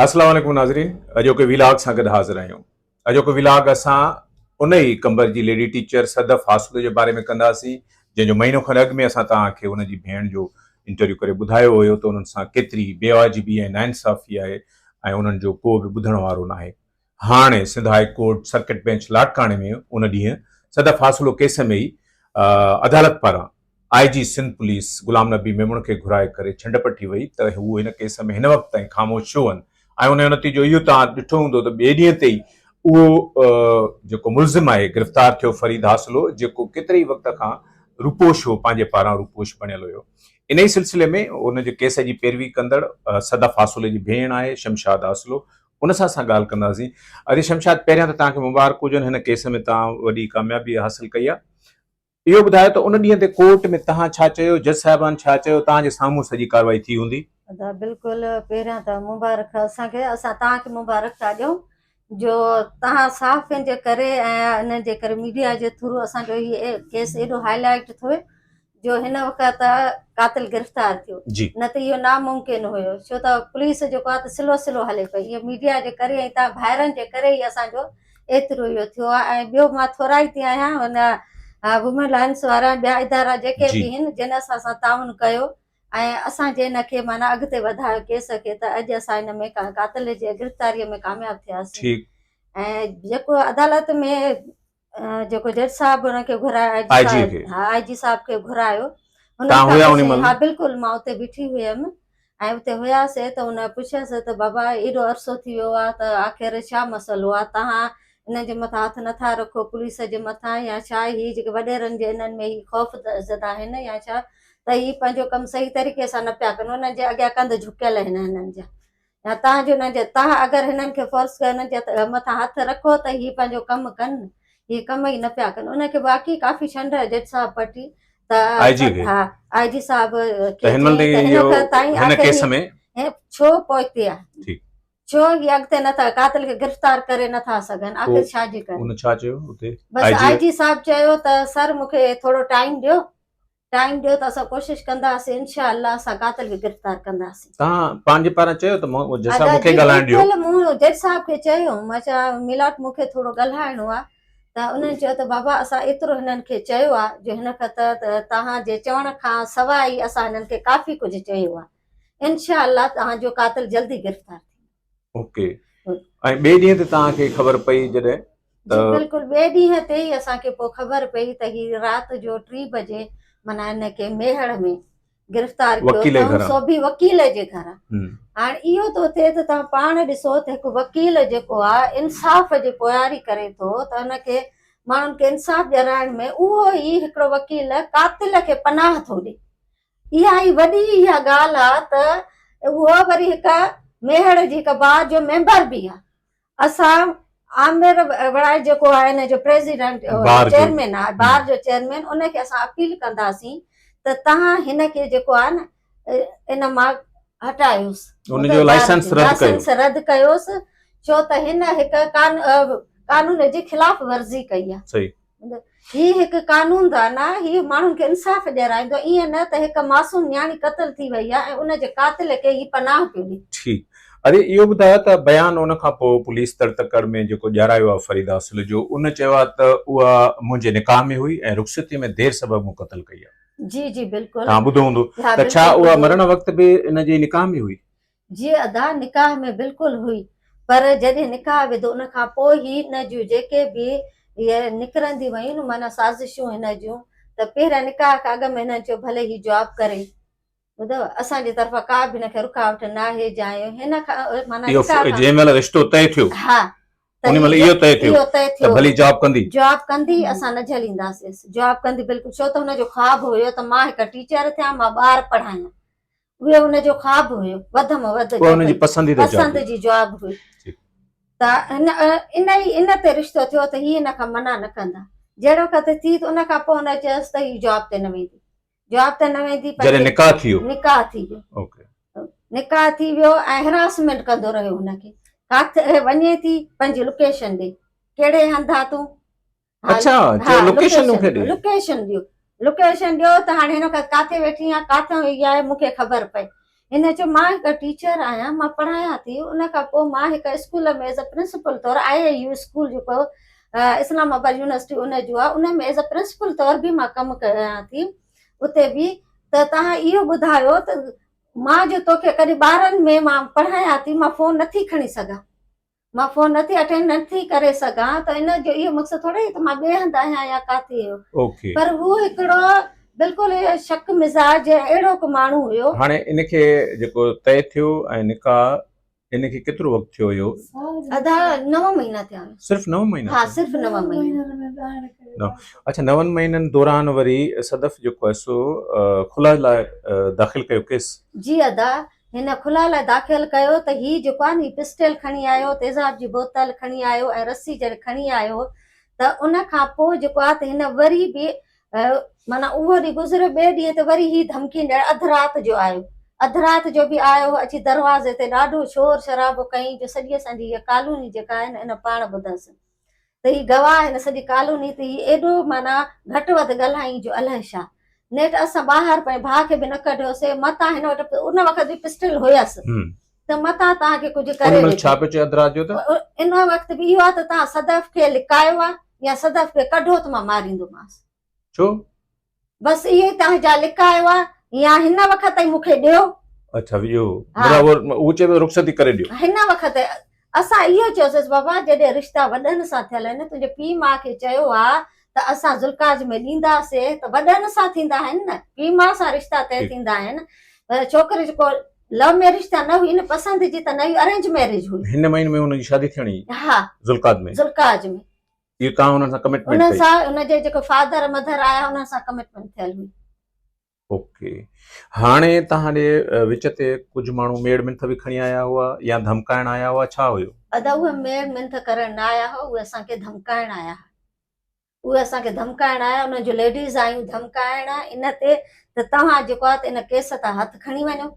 السلام عليڪم ناظرين اڄوڪي ويلاگ سان گڏ حاضر آهيون اڄوڪو ويلاگ اسان ان ئي قمبر جي ليڊي ٽيچر صدف حاصلو جي باري ۾ ڪنداسين جنهن جو مهينو کن اڳ ۾ اسان توهان کي ان جي ڀيڻ جو انٽرويو ڪري ٻڌايو هيو ته انهن سان ڪيتري بيواجبي ۽ ناانصافي آهي ۽ انهن جو ڪو به ٻڌڻ وارو ناهي هاڻي Sindh high court circuit bench لاڙڪاڻي ۾ ان ڏينهن صدف حاصلو ڪيس ۾ ئي عدالت پاران آء جي سنڌ پوليس غلام نبي ميمڻ کي گهرائي ڪري ڇنڊ پٽي وئي ته هو هن ڪيس ۾ هن وقت تائين خاموش ڇو هن ۽ ان جو نتيجو اهو توهان ڏٺو هوندو ته ٻئي ڏينهن تي ئي اهو جيڪو ملزم آهي گرفتار ٿيو فريد حاصلو جيڪو ڪيتري ئي وقت کان روپوش هو پنهنجي پاران روپوش بڻيل هيو انهي سلسلي ۾ ان جي ڪيس جي پيروي ڪندڙ صدف حاصلي جي ڀيڻ آهي شمشاد حاصلو ان سان اسان ڳالهه ڪنداسين. ادي شمشاد پهريان ته توهان کي مبارڪ هجن هن ڪيس ۾ توهان وڏي ڪاميابي حاصل ڪئي آهي. اهو ٻڌايو ته ان ڏينهن تي ڪورٽ ۾ توهان ڇا چيو، جج صاحبان ڇا چيو، توهان جي سامهون سڄي ڪارروائي ٿي هوندي؟ ادا بلڪل پهريان ته مبارڪ اسان کي اسان توهان کي مبارڪ ٿا ڏيون جو توهان صحافين جي ڪري ۽ انهن جي ڪري ميڊيا جي ٿرو اسان جو هي ڪيس ايڏو هائي لائيٽ ٿيو جو هن وقت قاتل گرفتار ٿيو نه ته اهو ناممڪن هيو ڇو ته پوليس جيڪو آهي ته سلو سلو هلي پئي اهو ميڊيا جي ڪري ۽ تان ڀائرن جي ڪري ئي اسان جو ايترو اهو ٿيو آهي ۽ ٻيو مان ٿورائتي آهيان هن وومين لائنس وارا ٻيا ادارا جيڪي به آهن جن اسان سان تعاون ڪيو ۽ اسان جي هن کي معنيٰ اڳتي وڌايو ڪيس کي ته اڄ اسان هن ۾ قاتل جي گرفتاري ۾ ڪامياب ٿياسين ۽ جيڪو عدالت ۾ جيڪو جج صاحب ان کي گهرايو آء جي کي ها آء جي صاحب کي گهرايو هن تان هيا انهي مهل ها بلڪل مان اتي بيٺي هيم ۽ اتي هياسي ته ان پڇيس ته بابا ايڏو عرصو ٿي ويو آ ته آخر ڇا مسئلو آ تهان انهن جي مٿان هٿ نٿا رکو پوليس جي مٿان يا ڇا هي جيڪي وڏيرن جي انهن ۾ هي خوف زده آهن يا ڇا ته هي پنهنجو ڪم صحيح طريقي سان نه پيا ڪن انهن جي اڳيان ڪنڌ جهڪيل آهن هنن جا يا توهان جو هنن جي توهان اگر هنن کي فورس ڪيو هنن جي مٿان هٿ رکو ته هي پنهنجو ڪم ڪن هي ڪم ئي نه پيا ڪن ان کي واقعي ڪافي ڇنڊ جج صاحب پٽي ته آء جي کي ها آء جي صاحب ته هن مهل تائين اهو هن ڪيس ۾ ڇو پوئتي آ ٺيڪ ڇو هي اڳتي نٿا قاتل کي گرفتار ڪري نٿا سگهن آخر ڇا جي ڪري ان ڇا چيو اتي بس آء جي صاحب چيو ته سر مون کي ٿورو ٽائيم ڏيو ٽائيم ڏيو ته اسان ڪوشش ڪنداسين انشاء الله اسان قاتل کي گرفتار ڪنداسين. توهان پنهنجي پاران چيو ته جج صاحب مون کي ڳالهائڻ ڏيو. بلڪل مون جج صاحب کي چيو مان چيو ميلاٽ مون کي ٿورو ڳالهائڻو آهي ته انهن چيو ته بابا اسان ايترو هنن کي چيو آهي جو هن کان ته توهان جي چوڻ کان سواء ئي اسان هنن کي ڪافي ڪجهه چيو آهي انشاء الله توهان جو قاتل جلدي گرفتار ٿيندو. اوڪي ۽ ٻئي ڏينهن تي توهان کي خبر پئي جڏهن ته جي بلڪل ٻئي ڏينهن تي ئي اسان کي پوء خبر پئي ته هي رات جو 3 بجي معنيٰ هن کي ميهڙ ۾ گرفتار ڪيو اٿئون سو به وڪيل جي گهران هاڻ اهو ٿو ٿئي ته توهان پاڻ ڏسو ته هڪ وڪيل جيڪو آهي انصاف جي پوياري ڪري ٿو ته هن کي ماڻهن کي انصاف ڏيارائڻ ۾ اهو ئي هڪڙو وڪيل قاتل کي پناهه ٿو ڏي اها ئي وڏي اها ڳالهه آ ته اهو وري هڪ ميهڙ جي هڪ بار جو ميمبر به آ. اسان عامر وڙائي جيڪو آ ان جو پريزيڊنٽ چيئرمين آ بار جو چيئرمين ان کي اسان اپيل ڪنداسين ته تهان هن کي جيڪو آ نه ان مان هٽايوس ان جو لائسنس رد ڪيو لائسنس رد ڪيوس ڇو ته هن هڪ قانون جي خلاف ورزي ڪئي آ. صحيح هي هڪ قانون دان آ، هي ماڻهن کي انصاف ڏيارائيندو، ائين نه ته هڪ معصوم نياڻي قتل ٿي وئي آ ۽ ان جي قاتل کي هي پناهه پيو ڏي. ٺيڪ اري اهو ٻڌايو ته بيان ان کان پوء پوليس تڙ تڪڙ ۾ جيڪو ڄارايو آ فريد حاصل جو ان چيو آ ته اها منهنجي نڪاح ۾ هئي ۽ رخصتي ۾ دير سبب مون قتل ڪئي آ. جي جي بلڪل. توهان ٻڌو هوندو ته ڇا اها مرڻ وقت به ان جي نڪاح ۾ هئي؟ جي ادا نڪاح ۾ بلڪل هئي پر جڏهن نڪاح وڌو ان کان پوء هي ان جون جيڪي به هي نڪرنديون ويون نه معنيٰ سازشون هن جون ته پهريان نڪاح کان اڳ ۾ هنن چيو ڀلي هي جاب ڪري ٻڌو اسان جي طرفان ڪا به هن کي رڪاوٽ ناهي جا هن کان معنيٰ اهو جنهن مهل رشتو طئي ٿيو ها ان مهل اهو طئي ٿيو ته ڀلي جاب ڪندي جاب ڪندي اسان نه جهلينداسينس جاب ڪندي بلڪل ڇو ته هن جو خواب هيو ته مان هڪ ٽيچر ٿيان مان ٻار پڙهايان اهو هن جو خواب هيو وڌ ۾ وڌ اها هن جي پسنديده جاب پسند جي جاب هئي ته هن ان ئي ان تي رشتو ٿيو ته هي هن کان منع نه ڪندا جهڙو وقت ٿي ته ان کان پوء هن چيس ته هي جاب تي نه ويندي جاب تي نه ويندي جڏهن نڪاح ٿي ويو نڪاح ٿي ويو اوڪي نڪاح ٿي ويو ۽ هراسمينٽ ڪندو رهيو هن کي ڪاٿي وڃي ٿي پنهنجي لوڪيشن ڏي ڪهڙي هنڌ آ تون اڇا چيو لوڪيشن مون کي ڏي لوڪيشن ڏيو لوڪيشن ڏيو ته هاڻي هن وقت ڪاٿي ويٺي آهيان ڪاٿي هئي آهي مون کي خبر پئي. هن چيو مان هڪ ٽيچر آهيان مان پڙهايان ٿي ان کان پوء مان هڪ اسڪول ۾ ايز اي پرنسپل طور آء آء يو اسڪول جيڪو اسلام آباد يونيورسٽي ان جو آهي ان ۾ ايز اي پرنسپل طور به مان ڪم ڪيان ٿي اتي به ته توهان اهو ٻڌايو ته مان جو توکي ڪڏهن ٻارن ۾ مان پڙهايان ٿي مان فون نٿي کڻي سگهان مان فون نٿي اٽينڊ نٿي ڪري سگهان ته ان جو اهو مقصد ٿوري ته مان ٻئي هنڌ آهيان يا ڪاٿي اوڪي پر هو هڪڙو بلڪل شڪ مزاج اهڙو ڪو ماڻهو هيو. هاڻي ان کي جيڪو طئي ٿيو ۽ نڪاح ان کي ڪيترو وقت ٿيو هيو؟ ادا نو مهينا ٿيا هيا. صرف نو مهينا؟ ها صرف نو مهينا. اڇا نون مهينن دوران وري صدف جيڪو آهي سو خلع لاء داخل ڪيو ڪيس؟ جي ادا هن خلع لاء داخل ڪيو ته هي جيڪو آهي نه هي پسٽل کڻي آيو، تيزاب جي بوتل کڻي آيو ۽ رسي جڏهن کڻي آيو ته ان کان پوء جيڪو آهي ته هن وري به معنيٰ اهو ڏينهن گذريو ٻئي ڏينهن تي وري هي ڌمڪي ڏيڻ اڌ رات جو آيو اڌ رات جو به آيو اچي دروازي تي ڏاڍو شور شرابو ڪيائين جو سڄي اسان جي هيء ڪالوني جيڪا آهي نه ان پاڻ ٻڌس ته هي گواهه هن سڄي ڪالوني تي هي ايڏو معنيٰ گهٽ وڌ ڳالهائين جو الائي ڇا. نيٺ اسان ٻاهر پنهنجي ڀاء کي به نه ڪڍيوسي، متان هن وٽ ان وقت به پسٽل هيس ته متان توهان کي ڪجهه ڪري ان مهل ڇا پيو چئي اڌ رات جو ته؟ ان وقت به اهو آهي ته توهان صدف کي لڪايو آهي يا صدف کي ڪڍو ته مان ماريندومانس. ڇو؟ بس اهو ئي توهان جا لڪايو آهي يا هن وقت تائين مون کي ڏيو. اڇا اهو معنيٰ اهو چئي پيو رخصتي ڪري ڏيو. هن وقت اسان اهو چيوسيس بابا جڏهن رشتا وڏن سان ٿيل آهن تنهنجي پيء ماء کي چيو آ ته اسان ذوالقاج ۾ ڏينداسي ته وڏن سان ٿيندا آهن نه پيء ماء سان رشتا طئي ٿيندا آهن پر ڇوڪري جي ڪو لو ميرج ته نه هئي نه پسند جي ته نه هئي ارينج ميرج هئي. هن مهيني ۾ هن جي شادي ٿيڻي هئي ها ذوالقاد ۾. ذوالقاج ۾. اهو توهان انهن سان ڪمٽمينٽ انهن سان ان جي جيڪو فادر مڌر آيا انهن سان ڪمٽمينٽ ٿيل هئي. اوڪي هاڻي توهان ڏي وچ تي ڪجهه ماڻهو ميڙ منٿ به کڻي آيا هئا يا ڌمڪائڻ آيا هئا ڇا هيو؟ ادا اهي ميڙ منٿ ڪرڻ نه آيا هئا اهي اسان کي ڌمڪائڻ آيا هئا اهي اسان کي ڌمڪائڻ آيا انهن جون ليڊيز آيون ڌمڪائڻ ان تي ته توهان جيڪو آهي ته ان ڪيس تان هٿ کڻي وڃو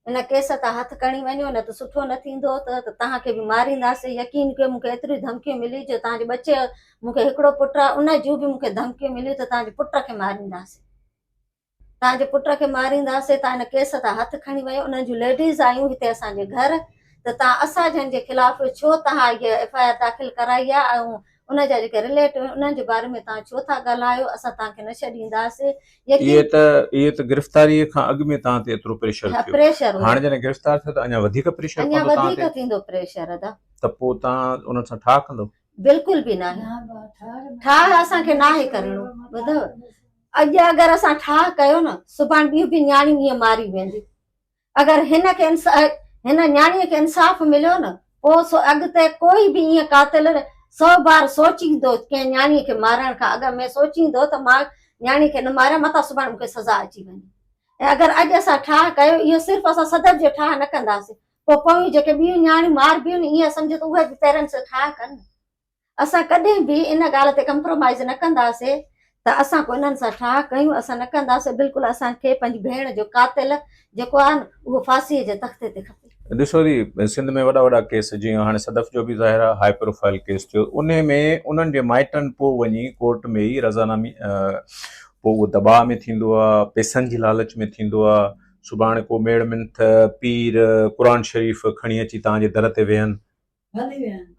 ان ڪيس تان هٿ کڻي وڃو نه ته سٺو نه ٿيندو ته توهان کي به مارينداسين. يقين ڪيو مون کي ايتريون ڌمڪيون مليون جو توهان جي ٻچي مون کي هڪڙو پٽ آهي ان جون به مون کي ڌمڪيون مليون ته توهان جي پٽ کي مارينداسين. توهان جي پٽ کي مارينداسين توهان ان ڪيس تان هٿ کڻي وڃو. انهن جون ليڊيز آيون هتي اسان جي گهر ته توهان اسان جن جي خلاف ڇو توهان هيء ايف I R داخل ڪرائي آهي ۽ ان جا جيڪي رليٽو آهن انهن جي باري ۾ توهان ڇو ٿا ڳالهايو اسان توهان کي نه ڇڏينداسين. يقين. اهي ته اهي ته گرفتاريء کان اڳ ۾ توهان تي ايترو پريشر ٿيو. پريشر هيو. هاڻي جڏهن گرفتار ٿيو ته اڃا وڌيڪ پريشر اڃا پوندو توهان تي. وڌيڪ ٿيندو پريشر ادا. ته پوء توهان انهن سان ٺاهه ڪندو؟ بلڪل به ناهي. ٺاهه اسان کي ناهي ڪرڻو ٻڌو. اڄ اگر اسان ٺاهه ڪيو نه سڀاڻ ٻيون به نياڻيون ائين ماريون وينديون. اگر هن کي هن نياڻيء کي انصاف مليو نه پوء سو اڳتي ڪوئي به ائين قاتل سو بار سوچيندو ڪنهن نياڻيء کي مارڻ کان اڳ ۾ سوچيندو ته مان نياڻي کي نه ماريان متان سڀاڻي مون کي سزا اچي وڃي ۽ اگر اڄ اسان ٺاهه ڪيو اهو صرف اسان صدف جو ٺاهه نه ڪنداسين پوء پويون جيڪي ٻيون نياڻيون ماربيون ائين سمجهه ته اهي به پيرنٽس ٺاهه ڪن. اسان ڪڏهن به ان ڳالهه تي ڪمپرومائيز نه ڪنداسين ته اسان ڪو انهن سان ٺاهه ڪيون، اسان نه ڪنداسين، بلڪل اسان کي پنهنجي ڀيڻ جو قاتل جيڪو آهي نه اهو ڦاسيء جي تختي تي کپي. ڏسو جي سنڌ ۾ وڏا وڏا ڪيس جيئن هاڻي صدف جو به ظاهر آهي هاء پروفائل ڪيس ٿيو انهي ۾ انهن جي مائٽن پوء وڃي ڪورٽ ۾ ئي رضانامي پوء اهو دٻاء ۾ ٿيندو آهي پئسن جي لالچ ۾ ٿيندو آهي سڀاڻي ڪو ميڙ منٿ پير قرآن شريف کڻي اچي توهان جي در تي ويهن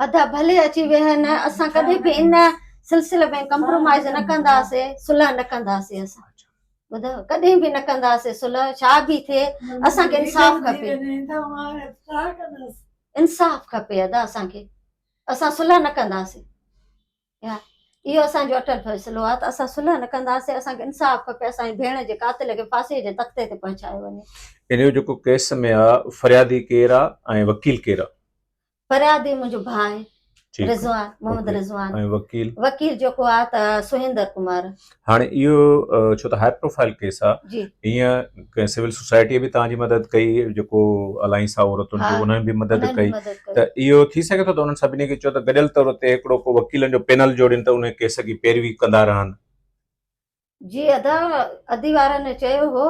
ادا ڀلي اچي ويهن اسان ڪڏهن به ان سلسلي ۾ ڪمپرومائز نه ڪنداسي صلح نه ڪنداسي اسان ٻڌو ڪڏهن به نه ڪنداسي صلح ڇا به ٿئي اسان کي انصاف کپي انصاف کپي ادا اسان کي اسان صلح نه ڪنداسي اهو اسان جو اٽل فيصلو آهي ته اسان صلح نه ڪنداسين، اسان کي انصاف کپي، اسان جي ڀيڻ جي قاتل کي ڦاسيء جي تختي تي پهچايو وڃي. ان جو جيڪو ڪيس ۾ آ فريادي ڪير آ ۽ وڪيل ڪير آ؟ فريادي منهنجو ڀاء آهي رضوان محمد رضوان ۽ وڪيل؟ وڪيل جيڪو آ ته سهيندر ڪمار. هاڻي اهو ڇو ته هاء پروفائل ڪيس آ ايئن ڪنهن سول سوسائٽيء به توهان جي مدد ڪئي، جيڪو الائنس آ عورتن جو انهن به مدد ڪئي ته اهو ٿي سگهي ٿو ته انهن سڀني کي چئو ته گڏيل طور تي هڪڙو ڪو وڪيلن جو پينل جوڙين ته انهي ڪيس کي پيروي ڪندا رهن. جي ادا ادي وارن چيو هو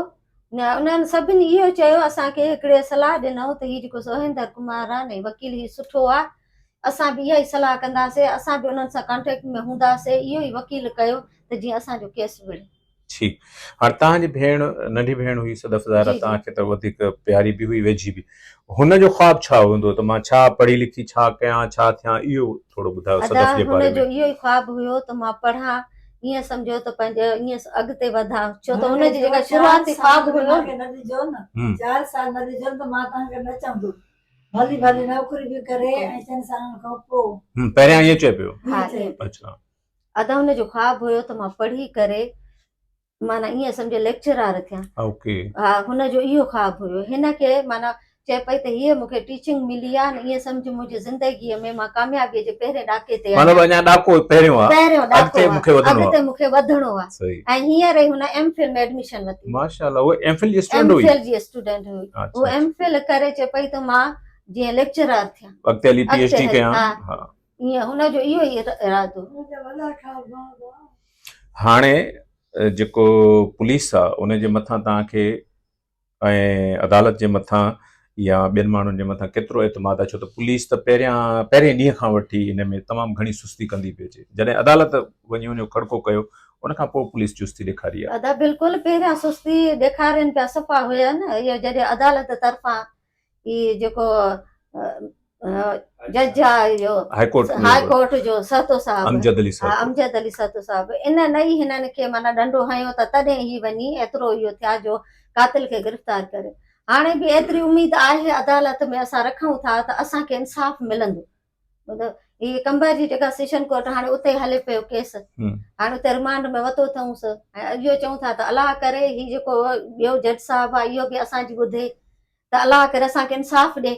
انهن سڀني اهو چيو اسان کي هڪڙي صلاح ڏنو ته هي جيڪو سوهيندر ڪمار آ نه هي وڪيل هي سٺو آ اسان به اها ئي صلاح ڪنداسي اسان به انهن سان ڪانٽيڪٽ ۾ هونداسي اهو ئي وڪيل ڪيو ته جيئن اسان جو ڪيس وڙهي. ٺيڪ هاڻ توهان جي ڀيڻ ننڍي ڀيڻ هئي صدف زهرا توهان کي ته وڌيڪ پياري به هئي ويجهي به هن جو خواب ڇا هوندو ته مان ڇا پڙهي لکي ڇا ڪيان ڇا ٿيان اهو ٿورو ٻڌايو صدف جي باري ۾ هن جو اهو ئي خواب هيو ته مان پڙهان ائين سمجهو ته پنهنجو ائين اڳتي وڌان ڇو ته هن جي جيڪا شروعاتي خواب هيو نه ڏجو نه 4 سال نه ڏجو ته مان توهان کي نه چوندس ڀلي ڀلي نوڪري به ڪري ۽ چئن سالن کان پوء پهريان ائين چئي پيو اڇا ادا هن جو خواب هيو ته مان پڙهي ڪري معنيٰ ائين سمجهه ليڪچرار ٿيان. اوڪي. ها هن جو اهو خواب هيو. هن کي معنيٰ چئي پئي ته هيء مون کي ٽيچنگ ملي آهي نه ائين سمجهه منهنجي زندگيء ۾ مان ڪاميابيء جي پهرين ڏاڪي تي آهيان. مطلب اڃا ڏاڪو پهريون آهي. پهريون ڏاڪو اڳتي مون کي وڌڻو آهي. اڳتي مون کي وڌڻو آهي. صحيح. ۽ هينئر ئي هن ايم فل ۾ ايڊميشن ورتي. ماشاء الله هوء ايم فل جي اسٽوڊنٽ هئي. ايم فل جي اسٽوڊنٽ هئي. هوء ايم فل ڪري چئي پئي ته مان جيئن ليڪچرار ٿيان. اڳتي هلي پي ايڇ ڊي ڪيان. ها. ائين هن جو اهو ئي ارادو هو. هاڻي جيڪو پوليس آ ان جي مٿان توهان کي ۽ عدالت جي مٿان يا ٻين ماڻهن جي مٿان ڪيترو اعتماد آ ڇو ته پوليس ته پهريان پهرين ڏينهن کان وٺي ان ۾ تمام گهڻي سستي ڪندي پئي اچي جڏهن عدالت وڃي ان جو کڙڪو ڪيو ان کان پوء پوليس چستي ڏيکاري آ. ادا بلڪل پهريان سستي ڏيکارين پيا صفا هين اهو جڏهن عدالت طرفان هي جيڪو جج آ اهو هاء ڪورٽ هاء ڪورٽ جو سهتو صاحب امجد علي سهتو امجد علي سهتو صاحب ان نه ئي هنن کي معنيٰ ڏنڊو هنيو ته تڏهن هي وڃي ايترو اهو ٿيا جو قاتل کي گرفتار ڪري هاڻي به ايتري اميد آهي عدالت ۾ اسان رکون ٿا ته اسان کي انصاف ملندو ٻڌو هي قمبر جي جيڪا سيشن ڪورٽ هاڻي اتي هلي پيو ڪيس هاڻي اتي رمانڊ ۾ وتو اٿئونس ۽ اهو چئون ٿا ته الله ڪري هي جيڪو ٻيو جج صاحب آهي اهو به اسان جي ٻڌي ته الله ڪري اسان کي انصاف ڏي.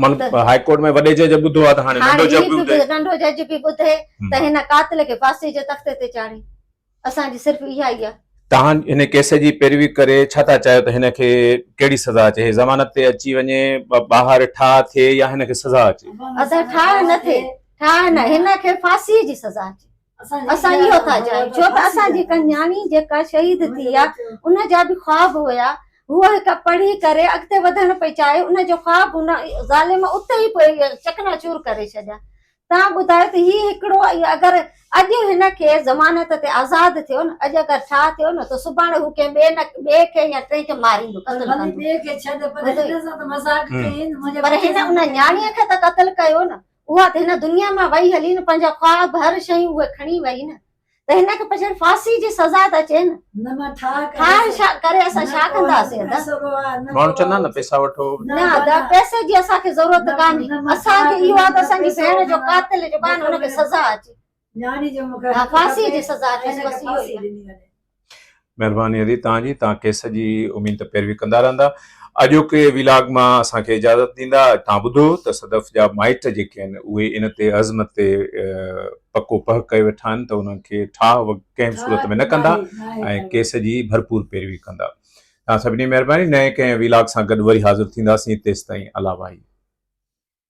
من هاء ڪورٽ ۾ وڏي جج ٻڌو آهي ته هاڻي ننڍو جج به ٻڌي. ننڍو جج به ٻڌي ته هن قاتل کي ڦاسي جي تختي تي چاڙهي. اسان جي صرف اها ئي آهي. توهان هن ڪيس جي پيروي ڪري ڇا ٿا چاهيو ته هن کي ڪهڙي سزا اچي؟ هي ضمانت تي اچي وڃي، ٻاهر ٺاهه ٿئي يا هن کي سزا اچي؟ ادا ٺاهه نه ٿئي، ٺاهه نه، هن کي ڦاسي جي سزا اچي. اسان اهو ٿا چاهيون ڇو ته اسان جي هڪ نياڻي جيڪا شهيد ٿي آ ان جا به خواب هيا هوء هڪ پڙهي ڪري اڳتي وڌڻ پئي چاهي ان جو خواب ان ظالم اتي ئي پوء چڪنا چور ڪري ڇڏيا توهان ٻڌايو ته هي هڪڙو اگر اڄ هن کي ضمانت تي آزاد ٿيو نه اڄ اگر ٺاهه ٿيو نه ته سڀاڻي هو ڪنهن ٻئي نه ٻئي کي يا ٽئين کي ماريندو قتل ڪندو پر هن ان نياڻيء کي ته قتل ڪيو نه اها ته هن دنيا مان وئي هلي نه پنهنجا خواب هر شيون اهي کڻي وئي نه ته هن کي پڇڙ ڦاسي جي سزا ته اچي نه. نه مان ٺاهه ٺاهه ڪري اسان ڇا ڪنداسين ادا. ماڻهو چوندا نه پئسا وٺو. نه ادا پئسي جي اسان کي ضرورت ڪانهي اسان کي اهو آهي ته اسان جي ڀيڻ جو قاتل جيڪو آهي نه ان کي سزا اچي. ها ڦاسي جي سزا اچي بس اهو ئي آهي. مھرباني ادي توھان جي توھان ڪيس جي اميد ته پيروي ڪندا رھندا اڄوڪي ويلاگ مان اسان کي اجازت ڏيندا توھان ٻڌو ته صدف جا مائٽ جيڪي آھن اھي ان تي عزم تي پڪو پهه ڪيو ويٺا آھن ته انھن کي ٺاھ ڪنھن به صورت ۾ نه ڪندا ۽ ڪيس جي ڀرپور پيروي ڪندا توھان سڀني مھرباني نئين ڪنھن ويلاگ سان گڏ وري حاضر ٿينداسين تيستائين الله واھي.